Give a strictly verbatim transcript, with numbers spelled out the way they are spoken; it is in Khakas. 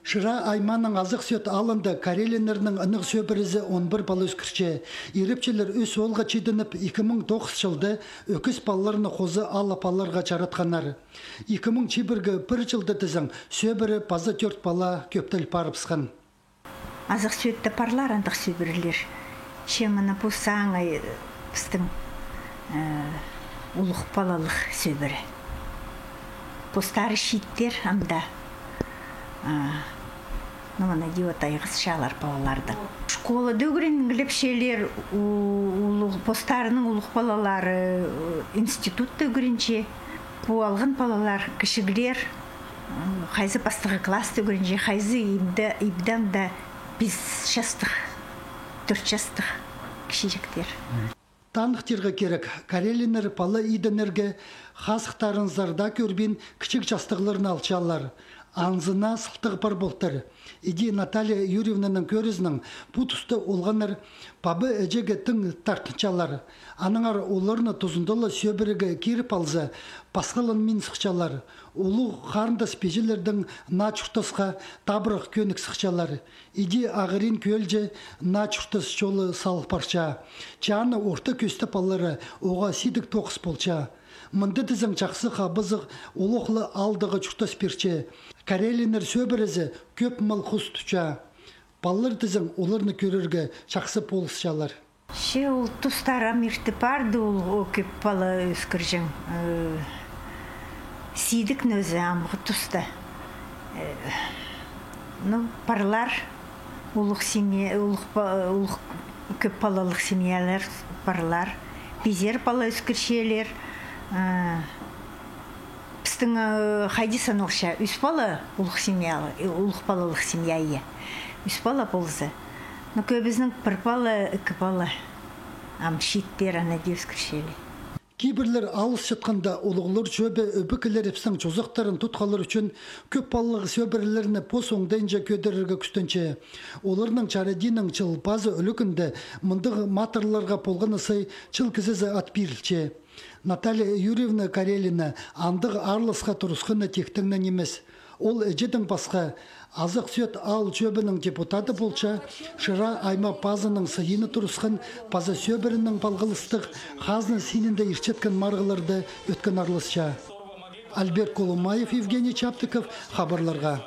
Шира аймааның Азах Сӧӧт аалында Карелиннернің ынағ сӧбірезі он пір пала ӧскірче. Ирепчілер ӱс оолға читініп, ікі муң тоғыс чылда ӧкіс палаларны хоза алып аларға чаратханнар. Ікі муң чибіргі пір чылда тізең сӧбіре паза тӧрт пала кӧптел парыбысхан. Азах Сӧӧтте парлар андағ сӧбірелер. Че мына пу саңай пістің, э, улуғ палалығ сӧбіре. Постары чииттер ам даа. А, ну, мына даа вот айғасчалар палалардаң. Школада ӱгреніп килчелер, у-, улуғ, постарының улуғ палалары, э, институтта ӱгренче. Пу алған палалар, кічіглер, м, хайзы пастағы класста ӱгренче, хайзы ибде, ибдең даа пис частығ, тӧрт частығ кічіҷектер. Таныхтирға кирек, Карелиннер пала иденнерге хазыхтарын зарда кӧрбин кічіг частығларны алчалар. Анзына сылтағ пар полтыр. Іди Наталья Юрьевнаның кӧрізінең, пу туста олғаннар паба-іҷеге тың тартынчалар. Аннаңар оларны тузында ла сӧбіреге киріп алза, пасхаланмин сыхчалар. Улуғ харындас-пиҷелердең наа чуртасха табырах кӧнік сыхчалар. Іди Ағырин кӧӧлҷе наа чуртас чолы салыл парча. Че аның орта кӧстің палалары оға сидік тоғыс полча. Мында тізең чахсы хабазығ, улуғ ла аалдағы чуртас пирче. Карелиннер сӧбірезі кӧп мал-хус тутча. Палалар тізең оларны кӧрерге чахсы полысчалар. Че ол тустар ам ирте парды, ол, о, кӧп пала ӧскірҷең, э, сидік ноза амғы туста. Э, ну, парлар, улуғ семья, улуғ па-, улуғ кӧп палалығ семьялар парлар, пизер пала ӧскірчелер. Э, пістің, э, хайди саналча, ӱс пала улуғ семья, э, улуғ палалығ семья, я. Ӱс пала полза. Ну, кӧбізінің пір пала, ікі пала. Ам чииттер ана даа ӧскірчелер. Кибірлер алысчатханда, улуғлар чӧбе ӧбекелерібістің чозахтарын тутхалар ӱчӱн кӧп палалығ сӧбірелерні пос оңдайынҷа кӧдірерге кӱстенче. Оларның чарадииниң чыл пазы ӱлӱкӱнде мындағ матырларға полған на сай чыл кізізі ат пирілче. Наталья Юрьевна Карелина андағ аарласха турысханы тиктең нимес. Ол іҷедең пасха Азах Сӧӧт аал чӧбінің депутаты полча, Шира аймаа пазының сыйыны турысхан паза сӧбіренең палғалыстығ хазна синінде иртчеткен марығларда ӧткен аарласча. Альберт Колумаев, Евгений Чаптыков, хабарларға.